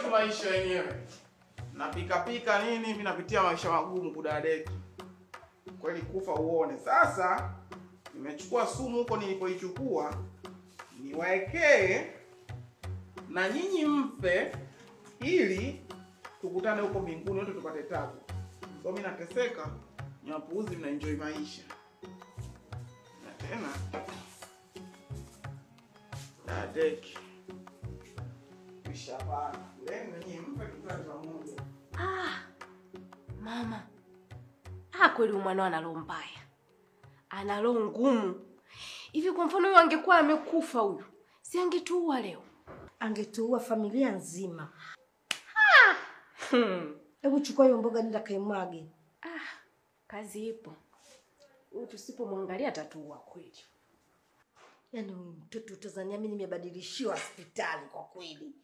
tu maisha yenyewe. Napika pika nini, mimi napitia maisha magumu kudadeki. Kweli kufa uone. Sasa nimechukua sumu huko nilipoichukua, niwaekee na nyinyi mfe ili tukutane huko mbinguni wote tupate tabu. So mimi nateseka, ni wapuuzi mna enjoy maisha. Na tena dadeki. Kisha bana, leo nyinyi mfe tukutane pamoja. Ah. Mama. Ah, kweli mwanao ana roho mbaya. Ana roho ngumu. Hivi kwa mfano huyu angekuwa amekufa huyu, si angetuua leo? Angetuua familia nzima. Ah. Hebu chukua hiyo mboga nenda kaimwage. Ah, kazi ipo. Huyu tusipomwangalia atatuua kweli. Yaani huyu mtoto Tanzania mimi nimebadilishiwa hospitali kwa kweli.